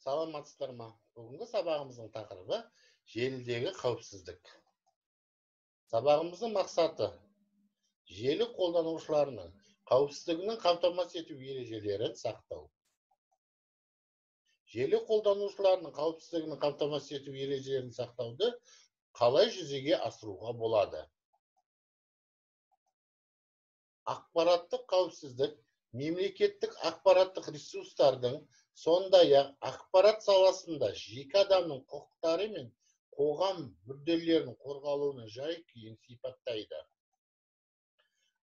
Саламатсыздар ма? Бүгінгі сабағымыздың тақырыбы желідегі қауіпсіздік. Сабағымыздың мақсаты желі қолданушыларының қауіпсіздігінің қамтамасыз ету ережелерін сақтау. Желі қолданушыларының қауіпсіздігінің қамтамасыз ету ережелерін сақтауды қалай жүзеге асыруға болады? Ақпараттық қауіпсіздік мемлекеттік ақпараттық ресурстардың, сондай-ақ ақпарат саласында жеке адамның құқықтары мен қоғам мүдделерінің қорғалуының жай-күйін сипаттайды.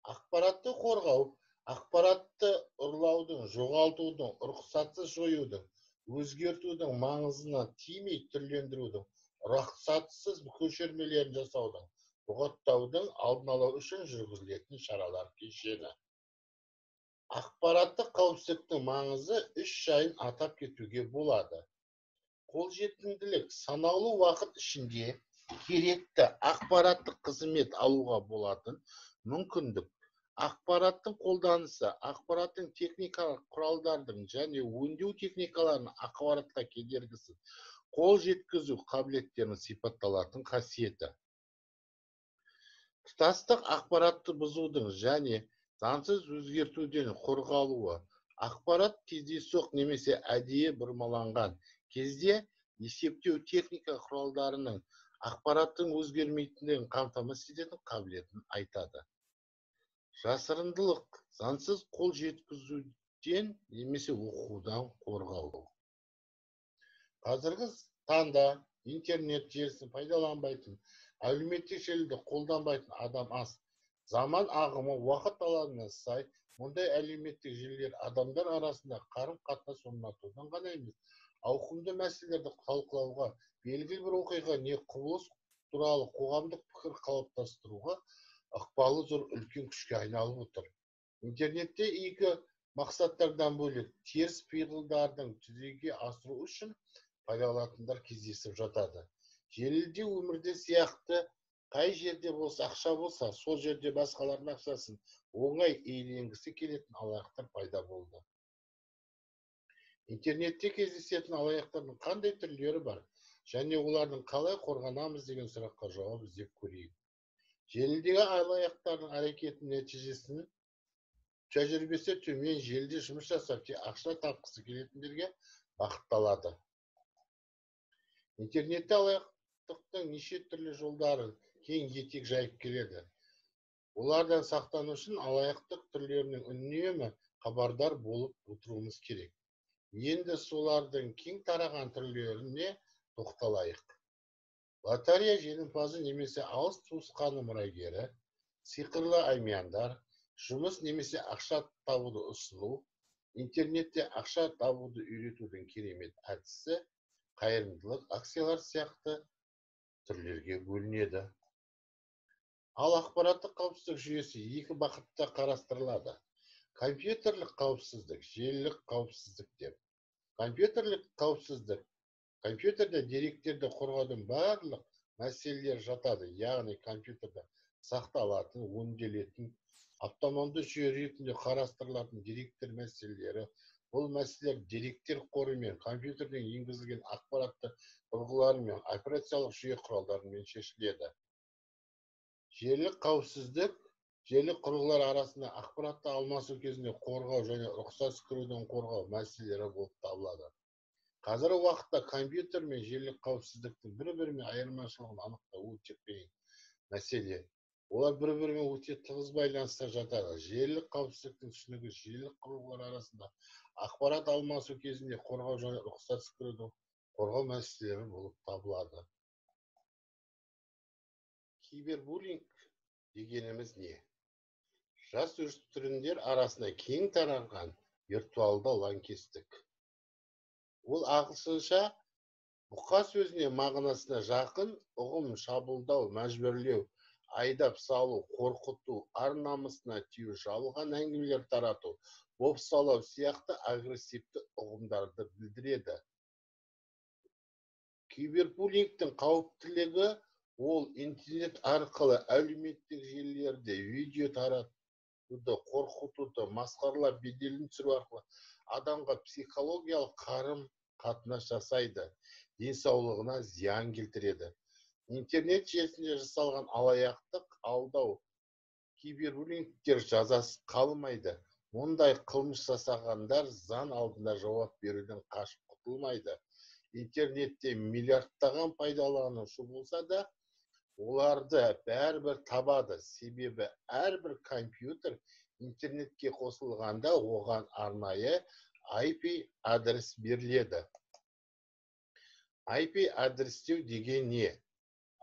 Ақпаратты қорғау, ақпаратты ұрлаудың, жоғалтудың, рұқсатсыз жоюдың, өзгертудің, маңызына тимей түрлендірудің, рұқсатсыз көшірмелерін жасаудың, бұғаттаудың алдын алу үшін жүргізілетін шаралар кешені. Ақпараттық қауіпсіздіктің маңызы үш жайын атап кетуге болады. Қолжетімділік, санаулы уақыт ішінде керекті ақпараттық қызмет алуға болатын мүмкіндік. Ақпараттың қолданысы, ақпараттың техникалық құралдардың және өңдеу техникаларының ақпаратқа кедергісіз қол жеткізу қабілеттерінің сипатталатын қасиеті. Тұтастық ақпаратты бұзудың және заңсыз өзгертуден қорғалуы, ақпарат кездейсоқ немесе әдейі бұрмаланған кезде есептеу техника құралдарының ақпараттың өзгермейтіндігін қамтамасыз ететін қабілетін айтады. Жасырындылық, заңсыз қол жеткізуден немесе оқудан қорғау. Қазіргі таңда интернет желісін пайдаланбайтын, әлеуметтік желіді қолданбайтын адам аз. Заман ағымы, уақыт талабына сай, мұндай әлеуметтік желілер адамдар арасында қарым-қатынас орнатудан ғана емес, ауқымды мәселелерді талқылауға, белгілі бір оқиға не құбылыс туралы қоғамдық пікір қалыптастыруға ықпалы зор үлкен күшке айналып отыр. Интернетте игі мақсаттардан бөлек теріс пиғылдардың жүзеге асыру үшін пайдаланатындар кездесіп жатады. Желіде өмірде сияқты қай жерде болса ақша болса, сол жерде басқалардың ақшасын оңай иеленгісі келетін алаяқтар пайда болды. Интернетте кездесетін алаяқтардың қандай түрлері бар және олардың қалай қорғанамыз деген сұраққа жауап іздеп көрейік. Желідегі алаяқтардың әрекетінің нәтижесін тәжірибесі төмен желіде жұмыс жасап ақша тапқысы келетіндерге бағытталады. Интернетте алаяқтықтың неше түрлі жолдарын кең етек жайып келеді. Олардан сақтану үшін алаяқтық түрлерінің үнемі хабардар болып отыруымыз керек. Енді солардың кең тараған түрлеріне тоқталайық. Лотерея жеңімпазы немесе алыс туысқаны мұрагері, сиқырлы әмияндар, жұмыс немесе ақша табуды ұсыну, интернетте ақша табуды үйретудің керемет әдісі, қайырымдылық акциялар сияқты түрлерге бөлінеді. Ал ақпараттық қауіпсіздік жүйесі екі бағытта қарастырылады. Компьютерлік қауіпсіздік, желілік қауіпсіздік деп. Компьютерлік қауіпсіздік компьютерде деректерді қорғаудың барлық мәселелері жатады, яғни компьютерде сақталатын, өңделетін, автономды жүйе ретінде қарастырылатын деректер мәселелері. Бұл мәселелер деректер қоры мен компьютерден енгізілген ақпаратты құрылғыларымен, операциялық жүйе құралдарымен шешіледі. Желілік қауіпсіздік, желілік құрылғылар арасында ақпаратты алмасу кезінде қорғау және рұқсатсыз кіруден қорғау мәселелері болып табылады. Қазіргі уақытта компьютер мен желілік қауіпсіздіктің бір-бірімен айырмашылығын анықтау өте қиын мәселе. Олар бір-бірімен өте тығыз байланыста жатады. Желілік қауіпсіздіктің түсінігі желілік құрылғылар арасында ақпарат алмасу кезінде қорғау және рұқсатсыз кіруден қорғау мәселелері болып табылады. Кибербуллинг дегеніміз не? Жасөспірімдер арасында кең таралған виртуалды лаңкестік. Ол ағылшынша бұқа сөзіне мағынасына жақын ұғым шабуылдау, мәжбүрлеу, айдап салу, қорқыту, ар намысына тию, жалған әңгімелер тарату, бопсалау сияқты агрессивті ұғымдарды білдіреді. Кибербуллингтің қауіптілігі ол интернет арқылы әлеуметтік желілерде видео таратуды, қорқытуды, масқаралап беделін түсіру арқылы адамға психологиялық қатынас жасайды, денсаулығына зиян келтіреді. Интернет желісінде жасалған алаяқтық, алдау, кибербуллингтер жазасыз қалмайды. Мұндай қылмыс жасағандар заң алдында жауап беруден қашып құтылмайды. Интернетте миллиардтаған пайдаланушы болса да, оларды бәрібір табады. Себебі әрбір компьютер интернетке қосылғанда оған арнайы IP адрес беріледі. IP адрестеу деген не?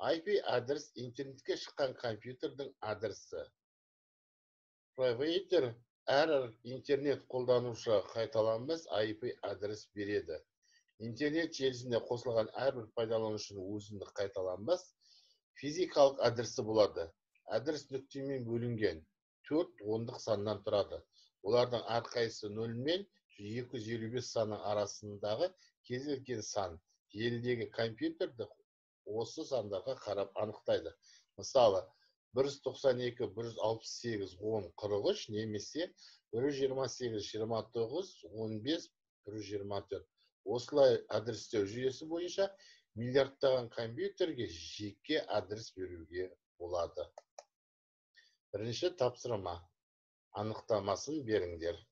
IP адрес интернетке шыққан компьютердің адресі. Провайдер әр интернет қолданушыға қайталанбас IP адрес береді. Интернет желісіне қосылған әрбір пайдаланушының өзіндік қайталанбас физикалық адресі болады. Адрес нүктемен бөлінген 4 ондық саннан тұрады. Олардың әрқайсысы 0 мен 255 санның арасындағы кез келген сан. Желідегі компьютерді осы сандарға қарап анықтайды. Мысалы, 192, 168, 10, 43 немесе 128, 29, 15, 124. Осылай адрестеу жүйесі бойынша миллиардтаған компьютерге жеке адрес беруге болады. Бірінші тапсырма. Анықтамасын беріңдер.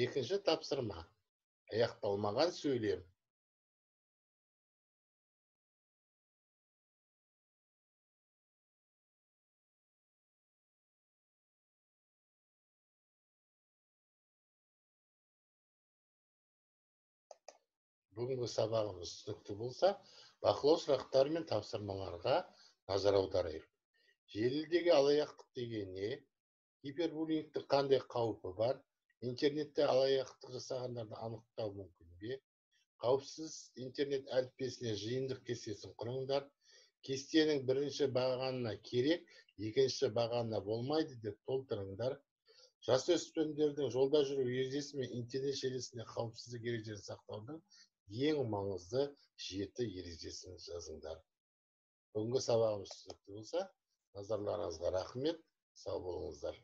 Екінші тапсырма. Аяқталмаған сөйлем. Бүгінгі сабағымыз түсінікті болса, бақылау сұрақтары мен тапсырмаларға назар аударайық. Желідегі алаяқтық деген не? Кибербуллингтің қандай қаупі бар? Интернетте алаяқтық жасағандарды анықтау мүмкін бе? Қауіпсіз интернет әліппесіне жиынтық кестесін құрыңдар. Кестенің бірінші бағанына керек, екінші бағанына болмайды деп толтырыңдар. Жасөспірімдердің жолда жүру ережесі мен интернет желісінде қауіпсіздік ережелерін сақтаудың ең маңызды 7 ережесін жазыңдар. Бүгінгі сабағымыз түсінікті болса, назарларыңызға рахмет. Сау болыңыздар.